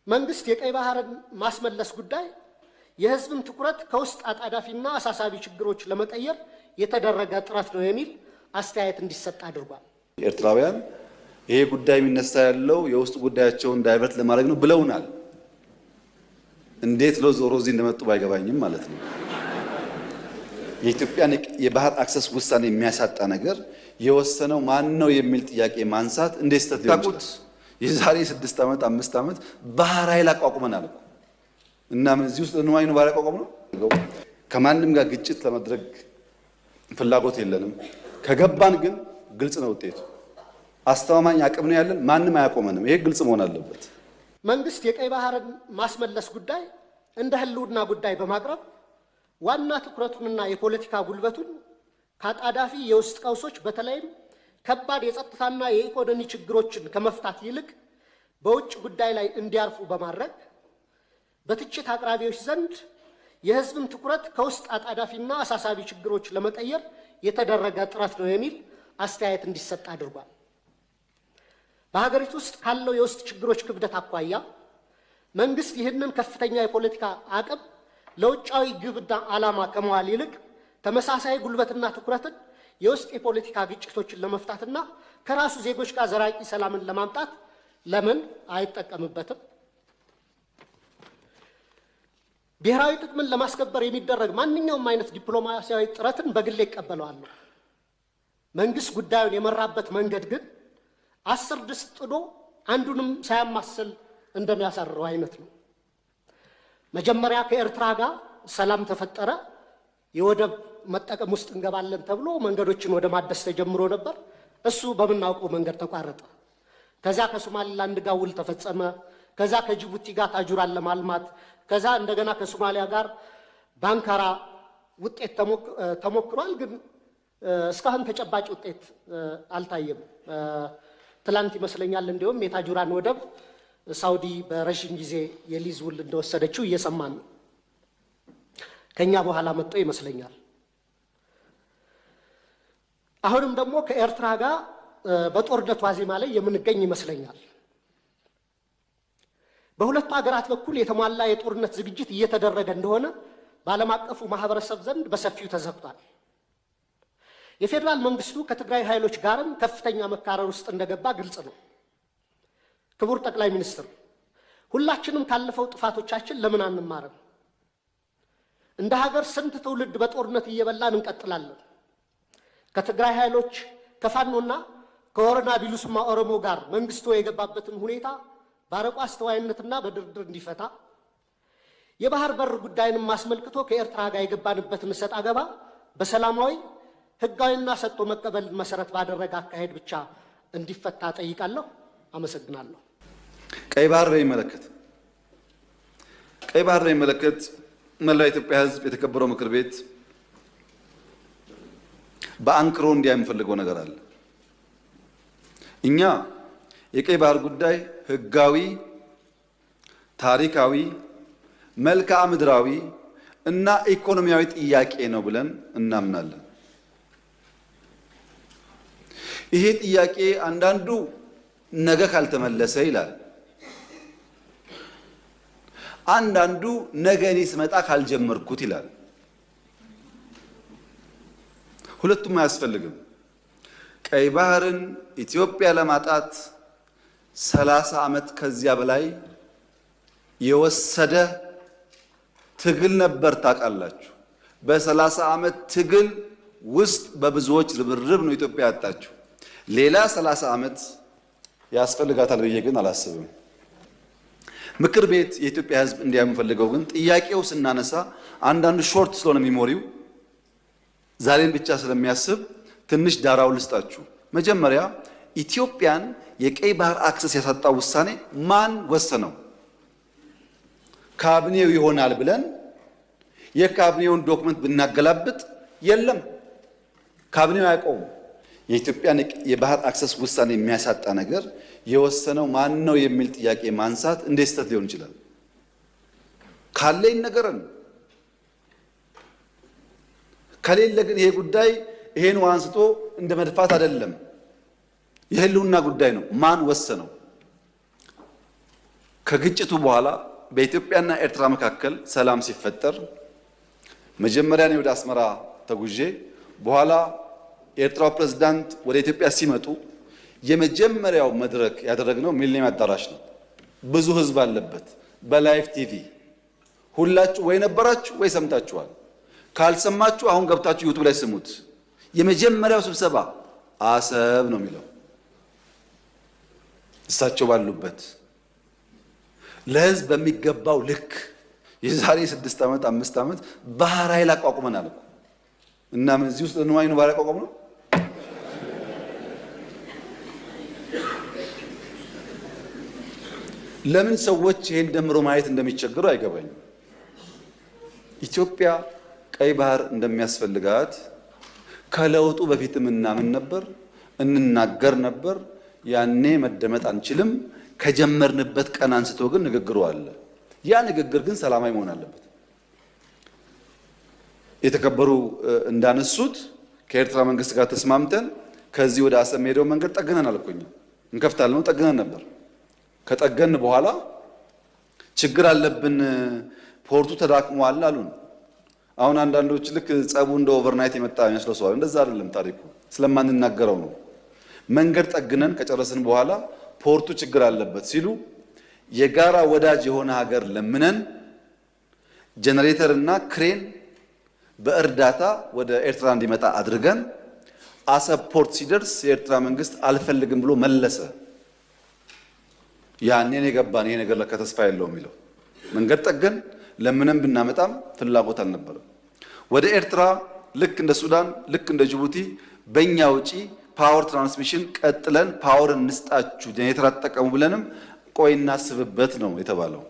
መንግስት የቀይ ባህርን ማስመለስ ጉዳይ የህዝብን ትኩረት ከውስጥ አጣዳፊና አሳሳቢ ችግሮች ለመቀየር የተደረገ ጥረት ነው የሚል አስተያየት እንዲሰጥ አድርጓል። ኤርትራውያን ይሄ ጉዳይ የሚነሳ ያለው የውስጥ ጉዳያቸውን divert ለማድረግ ነው ብለውናል። እንዴት ዞሮ እዚህ እንደመጡ ባይገባኝም ማለት ነው። የኢትዮጵያን የባህር access ውሳኔ የሚያሳጣ ነገር የወሰነው ማን ነው የሚል ጥያቄ ማንሳት እንዴት ስህተት ሊሆን ይችላል? የዛሬ 6 ዓመት 5 ዓመት ባህር ኃይል አቋቁመናል እኮ እና ምን እዚህ ውስጥ ለንዋይ ነው ባህር አቋቁም ነው። ከማንም ጋር ግጭት ለማድረግ ፍላጎት የለንም። ከገባን ግን ግልጽ ነው ውጤቱ። አስተማማኝ አቅም ነው ያለን። ማንም አያቆመንም። ይሄ ግልጽ መሆን አለበት። መንግስት የቀይ ባህርን ማስመለስ ጉዳይ እንደ ህልውና ጉዳይ በማቅረብ ዋና ትኩረቱንና የፖለቲካ ጉልበቱን ከአጣዳፊ የውስጥ ቀውሶች በተለይም ከባድ የጸጥታና የኢኮኖሚ ችግሮችን ከመፍታት ይልቅ በውጭ ጉዳይ ላይ እንዲያርፉ በማድረግ በትችት አቅራቢዎች ዘንድ የህዝብን ትኩረት ከውስጥ አጣዳፊና አሳሳቢ ችግሮች ለመቀየር የተደረገ ጥረት ነው የሚል አስተያየት እንዲሰጥ አድርጓል። በሀገሪቱ ውስጥ ካለው የውስጥ ችግሮች ክብደት አኳያ መንግስት ይህንን ከፍተኛ የፖለቲካ አቅም ለውጫዊ ግብና ዓላማ ከመዋል ይልቅ ተመሳሳይ ጉልበትና ትኩረትን የውስጥ የፖለቲካ ግጭቶችን ለመፍታትና ከራሱ ዜጎች ጋር ዘላቂ ሰላምን ለማምጣት ለምን አይጠቀምበትም? ብሔራዊ ጥቅምን ለማስከበር የሚደረግ ማንኛውም አይነት ዲፕሎማሲያዊ ጥረትን በግሌ እቀበለዋለሁ። መንግስት ጉዳዩን የመራበት መንገድ ግን 10 ድስት ጥዶ አንዱንም ሳያማስል እንደሚያሳርረው አይነት ነው። መጀመሪያ ከኤርትራ ጋር ሰላም ተፈጠረ፣ የወደብ መጠቀም ውስጥ እንገባለን ተብሎ መንገዶችን ወደ ማደስ ተጀምሮ ነበር። እሱ በምናውቀው መንገድ ተቋረጠ። ከዛ ከሶማሊላንድ ጋር ውል ተፈጸመ። ከዛ ከጅቡቲ ጋር ታጁራን ለማልማት፣ ከዛ እንደገና ከሶማሊያ ጋር ባንካራ ውጤት ተሞክሯል። ግን እስካሁን ተጨባጭ ውጤት አልታየም። ትላንት ይመስለኛል እንዲሁም የታጁራን ወደብ ሳውዲ በረዥም ጊዜ የሊዝ ውል እንደወሰደችው እየሰማን ነው። ከኛ በኋላ መጥቶ ይመስለኛል። አሁንም ደግሞ ከኤርትራ ጋር በጦርነት ዋዜማ ላይ የምንገኝ ይመስለኛል። በሁለቱ ሀገራት በኩል የተሟላ የጦርነት ዝግጅት እየተደረገ እንደሆነ በዓለም አቀፉ ማህበረሰብ ዘንድ በሰፊው ተዘግቷል። የፌዴራል መንግስቱ ከትግራይ ኃይሎች ጋርም ከፍተኛ መካረር ውስጥ እንደገባ ግልጽ ነው። ክቡር ጠቅላይ ሚኒስትር፣ ሁላችንም ካለፈው ጥፋቶቻችን ለምን አንማርም? እንደ ሀገር ስንት ትውልድ በጦርነት እየበላን እንቀጥላለን? ከትግራይ ኃይሎች ከፋኖና ከወረና ቢሉስማ ኦሮሞ ጋር መንግስቱ የገባበትን ሁኔታ ባረቆ አስተዋይነትና በድርድር እንዲፈታ፣ የባህር በር ጉዳይንም አስመልክቶ ከኤርትራ ጋር የገባንበትን እሰጥ አገባ በሰላማዊ ህጋዊና ሰጥቶ መቀበል መሰረት ባደረገ አካሄድ ብቻ እንዲፈታ ጠይቃለሁ። አመሰግናለሁ። ቀይ ባህር በሚመለከት ቀይ ባህር በሚመለከት መላው የኢትዮጵያ ሕዝብ የተከበረው ምክር ቤት በአንክሮ እንዲያ የምፈልገው ነገር አለ። እኛ የቀይ ባህር ጉዳይ ህጋዊ፣ ታሪካዊ፣ መልክዓ ምድራዊ እና ኢኮኖሚያዊ ጥያቄ ነው ብለን እናምናለን። ይሄ ጥያቄ አንዳንዱ ነገ ካልተመለሰ ይላል፣ አንዳንዱ ነገ እኔ ስመጣ ካልጀመርኩት ይላል። ሁለቱም አያስፈልግም። ቀይ ባህርን ኢትዮጵያ ለማጣት 30 ዓመት ከዚያ በላይ የወሰደ ትግል ነበር። ታውቃላችሁ። በ30 ዓመት ትግል ውስጥ በብዙዎች ርብርብ ነው ኢትዮጵያ ያጣችው። ሌላ 30 ዓመት ያስፈልጋታል ብዬ ግን አላስብም። ምክር ቤት የኢትዮጵያ ሕዝብ እንዲያ የምፈልገው ግን ጥያቄው ስናነሳ አንዳንዱ short ስለሆነ memory ው ዛሬን ብቻ ስለሚያስብ ትንሽ ዳራው ልስጣችሁ። መጀመሪያ ኢትዮጵያን የቀይ ባህር access ያሳጣው ውሳኔ ማን ወሰነው? ካቢኔው ይሆናል ብለን የካቢኔውን document ብናገላብጥ የለም፣ ካቢኔው አያውቀውም። የኢትዮጵያን የባህር access ውሳኔ የሚያሳጣ ነገር የወሰነው ማን ነው የሚል ጥያቄ ማንሳት እንዴት ስህተት ሊሆን ይችላል? ካለ ይነገረን፣ ከሌለ ግን ይሄ ጉዳይ ይሄን ውሃ አንስቶ እንደ መድፋት አይደለም፣ የህልውና ጉዳይ ነው። ማን ወሰነው? ከግጭቱ በኋላ በኢትዮጵያና ኤርትራ መካከል ሰላም ሲፈጠር መጀመሪያ እኔ ወደ አስመራ ተጉዤ በኋላ የኤርትራው ፕሬዝዳንት ወደ ኢትዮጵያ ሲመጡ የመጀመሪያው መድረክ ያደረግነው ሚሊኒየም አዳራሽ ነው። ብዙ ህዝብ አለበት። በ live TV ሁላችሁ ወይ ነበራችሁ ወይ ሰምታችኋል። ካልሰማችሁ አሁን ገብታችሁ YouTube ላይ ስሙት። የመጀመሪያው ስብሰባ አሰብ ነው የሚለው እሳቸው ባሉበት ለህዝብ በሚገባው ልክ የዛሬ 6 ዓመት 5 ዓመት ባህር ኃይል አቋቁመናል እኮ እና ምን እዚህ ውስጥ ንዋይ ነው ባህር አቋቁም ነው። ለምን ሰዎች ይሄን ደምሮ ማየት እንደሚቸገሩ አይገባኝም። ኢትዮጵያ ቀይ ባህር እንደሚያስፈልጋት ከለውጡ በፊትም እናምን ነበር፣ እንናገር ነበር። ያኔ መደመጥ አንችልም። ከጀመርንበት ቀን አንስቶ ግን ንግግሩ አለ። ያ ንግግር ግን ሰላማዊ መሆን አለበት። የተከበሩ እንዳነሱት ከኤርትራ መንግስት ጋር ተስማምተን ከዚህ ወደ አሰብ ሄደው መንገድ ጠግነናል እኮ እኛ እንከፍታለን ጠግነን ነበር። ከጠገን በኋላ ችግር አለብን፣ port ኡ ተዳክሟል አሉን። አሁን አንዳንዶች ልክ ጸቡ እንደ overnight የመጣ ይመስለው ሰው እንደዛ አይደለም ታሪኩ፣ ስለማንናገረው ነው። መንገድ ጠግነን ከጨረስን በኋላ port ኡ ችግር አለበት ሲሉ የጋራ ወዳጅ የሆነ ሀገር ለምነን ጀነሬተር እና ክሬን በእርዳታ ወደ ኤርትራ እንዲመጣ አድርገን አሰብ port ሲደርስ የኤርትራ መንግስት አልፈልግም ብሎ መለሰ። ያኔ ነው የገባን ይሄ ነገር ለካ ተስፋ የለውም የሚለው። መንገድ ጠገን ለምንም ብናመጣም ፍላጎት አልነበረም። ወደ ኤርትራ ልክ እንደ ሱዳን ልክ እንደ ጅቡቲ በእኛ ውጪ power transmission ቀጥለን power እንስጣችሁ ጀነሬተር አትጠቀሙ ብለንም ቆይ እናስብበት ነው የተባለው።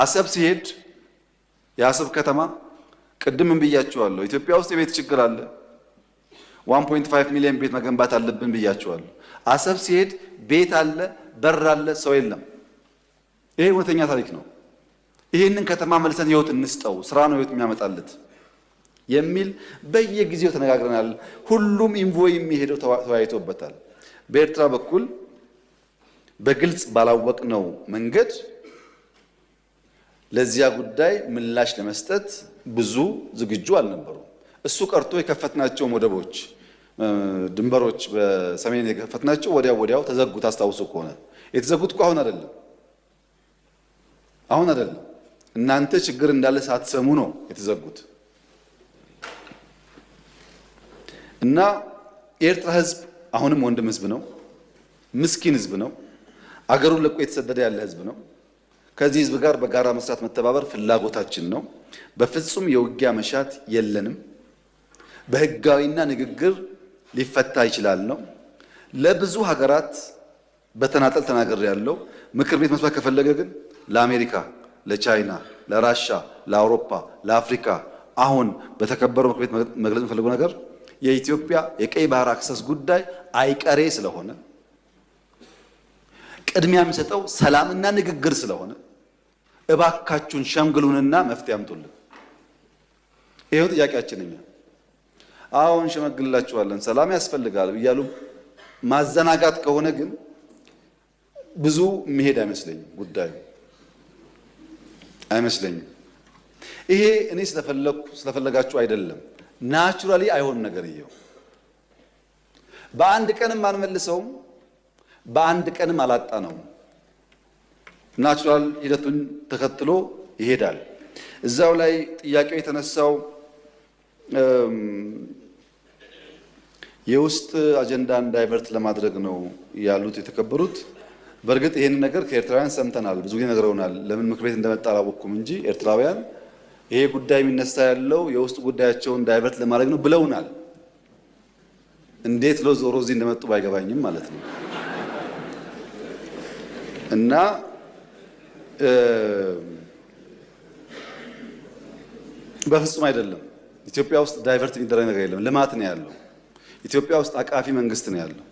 አሰብ ሲሄድ የአሰብ ከተማ ቅድምም ብያችኋለሁ፣ ኢትዮጵያ ውስጥ የቤት ችግር አለ። 1.5 ሚሊዮን ቤት መገንባት አለብን ብያችኋለሁ። አሰብ ሲሄድ ቤት አለ፣ በር አለ፣ ሰው የለም። ይሄ እውነተኛ ታሪክ ነው። ይሄንን ከተማ መልሰን ህይወት እንስጠው፣ ስራ ነው ህይወት የሚያመጣለት የሚል በየጊዜው ተነጋግረናል። ሁሉም envoy የሚሄደው ተወያይቶበታል። በኤርትራ በኩል በግልጽ ባላወቅነው መንገድ ለዚያ ጉዳይ ምላሽ ለመስጠት ብዙ ዝግጁ አልነበሩም። እሱ ቀርቶ የከፈትናቸው ወደቦች፣ ድንበሮች በሰሜን የከፈትናቸው ወዲያው ወዲያው ተዘጉ። ታስታውሱ ከሆነ የተዘጉት እኮ አሁን አይደለም፣ አሁን አይደለም። እናንተ ችግር እንዳለ ሳትሰሙ ነው የተዘጉት። እና የኤርትራ ህዝብ አሁንም ወንድም ህዝብ ነው፣ ምስኪን ህዝብ ነው፣ አገሩን ለቆ የተሰደደ ያለ ህዝብ ነው። ከዚህ ህዝብ ጋር በጋራ መስራት መተባበር ፍላጎታችን ነው። በፍጹም የውጊያ መሻት የለንም። በህጋዊና ንግግር ሊፈታ ይችላል ነው። ለብዙ ሀገራት በተናጠል ተናገር ያለው ምክር ቤት መስማት ከፈለገ ግን ለአሜሪካ፣ ለቻይና፣ ለራሻ፣ ለአውሮፓ፣ ለአፍሪካ አሁን በተከበረው ምክር ቤት መግለጽ የምፈልገው ነገር የኢትዮጵያ የቀይ ባህር access ጉዳይ አይቀሬ ስለሆነ ቅድሚያ የሚሰጠው ሰላምና ንግግር ስለሆነ እባካችሁን ሸምግሉንና መፍትሄ አምጡልን። ይሄው ጥያቄያችን። እኛ አሁን ሸመግልላችኋለን፣ ሰላም ያስፈልጋል እያሉ ማዘናጋት ከሆነ ግን ብዙ የሚሄድ አይመስለኝም፣ ጉዳዩ አይመስለኝም። ይሄ እኔ ስለፈለኩ ስለፈለጋችሁ አይደለም፣ naturally አይሆን ነገር ይየው። በአንድ ቀንም አንመልሰውም፣ በአንድ ቀንም አላጣነውም። natural ሂደቱን ተከትሎ ይሄዳል። እዛው ላይ ጥያቄው የተነሳው የውስጥ አጀንዳን divert ለማድረግ ነው ያሉት የተከበሩት። በእርግጥ ይሄንን ነገር ከኤርትራውያን ሰምተናል፣ ብዙ ጊዜ ነግረውናል። ለምን ምክር ቤት እንደመጣ አላወቅኩም እንጂ ኤርትራውያን ይሄ ጉዳይ የሚነሳ ያለው የውስጥ ጉዳያቸውን divert ለማድረግ ነው ብለውናል። እንዴት ዞሮ እዚህ እንደመጡ ባይገባኝም ማለት ነው። እና በፍጹም አይደለም። ኢትዮጵያ ውስጥ divert የሚደረግ ነገር የለም። ልማት ነው ያለው። ኢትዮጵያ ውስጥ አቃፊ መንግስት ነው ያለው።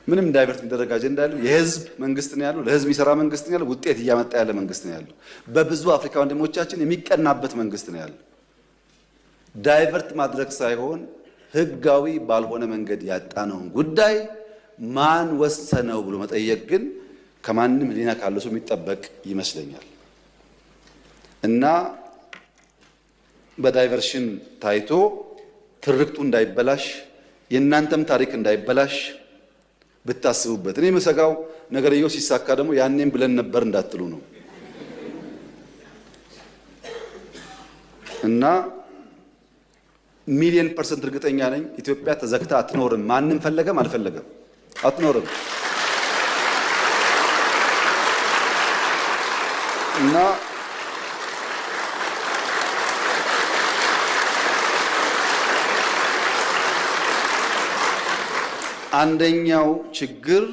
ምንም divert የሚደረግ አጀንዳ ያለው የህዝብ መንግስት ነው ያለው። ለህዝብ የሚሰራ መንግስት ነው ያለው። ውጤት እያመጣ ያለ መንግስት ነው ያለው። በብዙ አፍሪካ ወንድሞቻችን የሚቀናበት መንግስት ነው ያለው። divert ማድረግ ሳይሆን ህጋዊ ባልሆነ መንገድ ያጣነውን ጉዳይ ማን ወሰነው ብሎ መጠየቅ ግን ከማንም ሕሊና ካለው ሰው የሚጠበቅ ይመስለኛል። እና በ diversion ታይቶ ትርክቱ እንዳይበላሽ፣ የእናንተም ታሪክ እንዳይበላሽ ብታስቡበት። እኔ የምሰጋው ነገርየው ሲሳካ ደግሞ ያኔም ብለን ነበር እንዳትሉ ነው። እና 1,000,000% እርግጠኛ ነኝ ኢትዮጵያ ተዘግታ አትኖርም። ማንም ፈለገም አልፈለገም አትኖርም። እና አንደኛው ችግር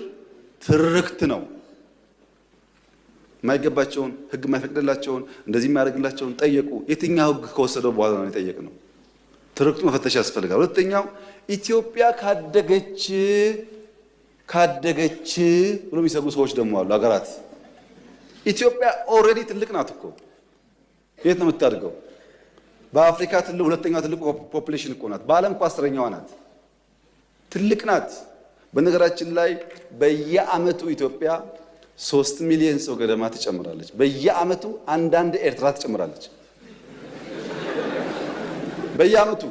ትርክት ነው። የማይገባቸውን፣ ሕግ የማይፈቅድላቸውን፣ እንደዚህ የማያደርግላቸውን ጠየቁ። የትኛው ሕግ ከወሰደው በኋላ ነው የጠየቅነው? ትርክቱ መፈተሽ ያስፈልጋል። ሁለተኛው ኢትዮጵያ ካደገች ካደገች ብሎ የሚሰጉ ሰዎች ደግሞ አሉ። ሀገራት ኢትዮጵያ already ትልቅ ናት እኮ፣ የት ነው የምታድገው? በአፍሪካ ትልቅ ሁለተኛው ትልቁ population እኮ ናት። በዓለም እኮ 10ኛዋ ናት። ትልቅ ናት። በነገራችን ላይ በየዓመቱ ኢትዮጵያ 3 ሚሊዮን ሰው ገደማ ትጨምራለች። በየዓመቱ አንዳንድ ኤርትራ ትጨምራለች። በየዓመቱ።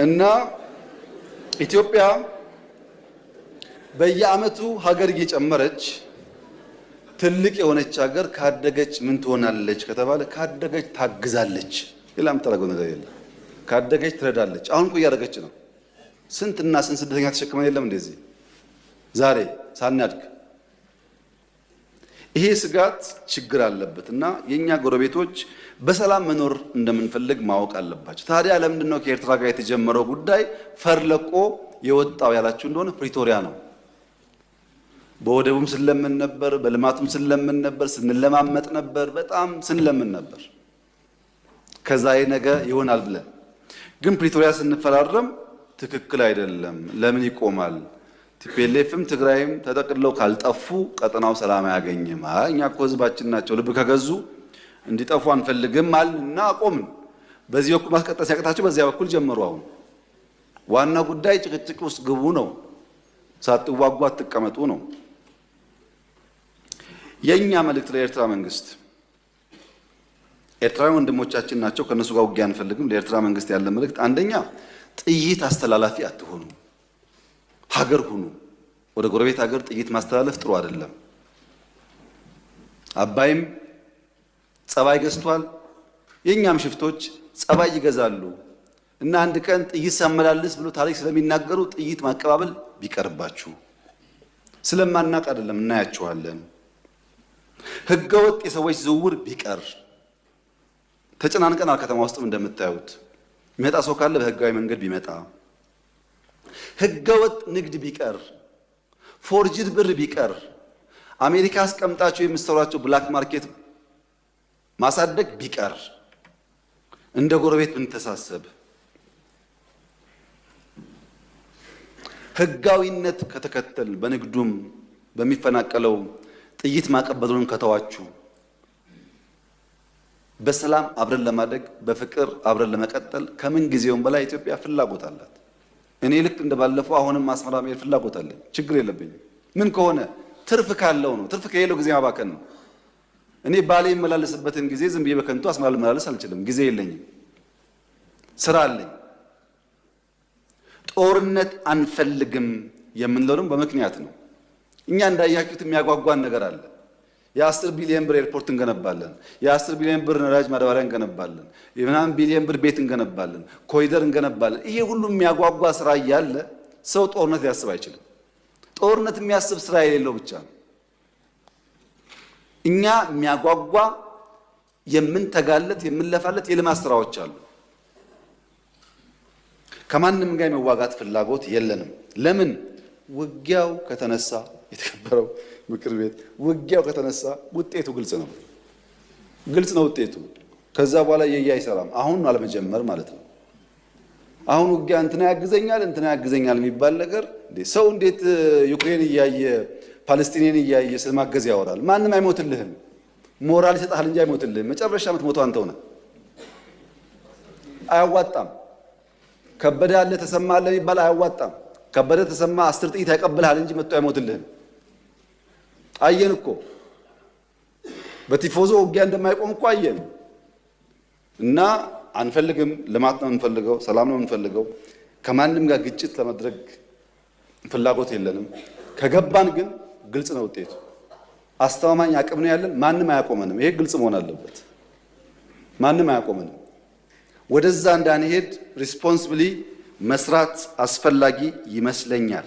እና ኢትዮጵያ በየዓመቱ ሀገር እየጨመረች ትልቅ የሆነች ሀገር ካደገች ምን ትሆናለች ከተባለ፣ ካደገች ታግዛለች። ሌላ የምታደርገው ነገር የለም። ካደገች ትረዳለች። አሁን እኮ እያደረገች ነው። ስንትና ስንት ስደተኛ ተሸክመን የለም እንደዚህ ዛሬ ሳናድግ። ይሄ ስጋት ችግር አለበት እና የኛ ጎረቤቶች በሰላም መኖር እንደምንፈልግ ማወቅ አለባቸው። ታዲያ ለምንድን ነው ከኤርትራ ጋር የተጀመረው ጉዳይ ፈርለቆ የወጣው ያላችሁ እንደሆነ፣ ፕሪቶሪያ ነው። በወደቡም ስንለምን ነበር፣ በልማቱም ስንለምን ነበር፣ ስንለማመጥ ነበር፣ በጣም ስንለምን ነበር። ከዛ ነገ ይሆናል ብለን ግን ፕሪቶሪያ ስንፈራረም ትክክል አይደለም፣ ለምን ይቆማል? TPLF ም ትግራይም ተጠቅልለው ካልጠፉ ቀጠናው ሰላም አያገኝም። አይ እኛ እኮ ህዝባችን ናቸው፣ ልብ ከገዙ እንዲጠፉ አንፈልግም አልን እና አቆምን። በዚህ በኩል ማስቀጠል ሲያቅታቸው በዚያ በኩል ጀመሩ። አሁን ዋናው ጉዳይ ጭቅጭቅ ውስጥ ግቡ ነው፣ ሳትዋጉ አትቀመጡ ነው። የኛ መልእክት ለኤርትራ መንግስት፣ ኤርትራዊ ወንድሞቻችን ናቸው፣ ከእነሱ ጋር ውጊያ አንፈልግም። ለኤርትራ መንግስት ያለ መልእክት አንደኛ ጥይት አስተላላፊ አትሆኑ፣ ሀገር ሁኑ። ወደ ጎረቤት ሀገር ጥይት ማስተላለፍ ጥሩ አይደለም። አባይም ጸባይ ገዝቷል። የእኛም ሽፍቶች ጸባይ ይገዛሉ እና አንድ ቀን ጥይት ሳመላልስ ብሎ ታሪክ ስለሚናገሩ ጥይት ማቀባበል ቢቀርባችሁ። ስለማናቅ አይደለም፣ እናያችኋለን። ህገወጥ የሰዎች ዝውውር ቢቀር። ተጨናንቀናል። ከተማ ውስጥም እንደምታዩት የሚመጣ ሰው ካለ በህጋዊ መንገድ ቢመጣ፣ ህገወጥ ንግድ ቢቀር፣ forged ብር ቢቀር፣ አሜሪካ አስቀምጣችሁ የምትሰሯቸው black market ማሳደግ ቢቀር፣ እንደ ጎረቤት ብንተሳሰብ፣ ህጋዊነት ከተከተል፣ በንግዱም በሚፈናቀለው ጥይት ማቀበሉን ከተዋችሁ፣ በሰላም አብረን ለማደግ፣ በፍቅር አብረን ለመቀጠል ከምን ጊዜውም በላይ ኢትዮጵያ ፍላጎት አላት። እኔ ልክ እንደባለፈው አሁንም አስመራ መሄድ ፍላጎት አለኝ። ችግር የለብኝም። ምን ከሆነ ትርፍ ካለው ነው። ትርፍ ከሌለው ጊዜ ማባከን ነው። እኔ ባሌ የመላለስበትን ጊዜ ዝም ብዬ በከንቱ አስመራ ልመላለስ አልችልም። ጊዜ የለኝም። ስራ አለኝ። ጦርነት አንፈልግም የምንለው ደግሞ በምክንያት ነው። እኛ እንዳያችሁት የሚያጓጓን ነገር አለ። የ10 ቢሊዮን ብር ኤርፖርት እንገነባለን። የ10 ቢሊዮን ብር ነዳጅ ማዳበሪያ እንገነባለን። የምናምን ቢሊዮን ብር ቤት እንገነባለን። ኮሪደር እንገነባለን። ይሄ ሁሉ የሚያጓጓ ስራ እያለ ሰው ጦርነት ሊያስብ አይችልም። ጦርነት የሚያስብ ስራ የሌለው ብቻ ነው። እኛ የሚያጓጓ፣ የምንተጋለት፣ የምንለፋለት የልማት ስራዎች አሉ። ከማንም ጋር የመዋጋት ፍላጎት የለንም። ለምን? ውጊያው ከተነሳ፣ የተከበረው ምክር ቤት፣ ውጊያው ከተነሳ ውጤቱ ግልጽ ነው። ግልጽ ነው ውጤቱ። ከዛ በኋላ የየ አይሰራም። አሁን አለመጀመር ማለት ነው። አሁን ውጊያ እንትና ያግዘኛል፣ እንትና ያግዘኛል የሚባል ነገር፣ እንዴ ሰው እንዴት ዩክሬን እያየ፣ ፓለስቲኔን እያየ ስለማገዝ ያወራል? ማንም አይሞትልህም። ሞራል ይሰጥሃል እንጂ አይሞትልህም። መጨረሻ የምትሞተው አንተው ነህ። አያዋጣም። ከበደ አለ ተሰማ አለ የሚባል አያዋጣም። ከበደ ተሰማ 10 ጥይት ያቀብልሃል እንጂ መጥቶ አይሞትልህም። አየን እኮ በቲፎዞ ውጊያ እንደማይቆም እኮ አየን። እና አንፈልግም። ልማት ነው የምንፈልገው፣ ሰላም ነው የምንፈልገው። ከማንም ጋር ግጭት ለማድረግ ፍላጎት የለንም። ከገባን ግን ግልጽ ነው ውጤቱ። አስተማማኝ አቅም ነው ያለን። ማንም አያቆመንም። ይሄ ግልጽ መሆን አለበት። ማንም አያቆመንም። ወደዛ እንዳንሄድ responsibly መስራት አስፈላጊ ይመስለኛል።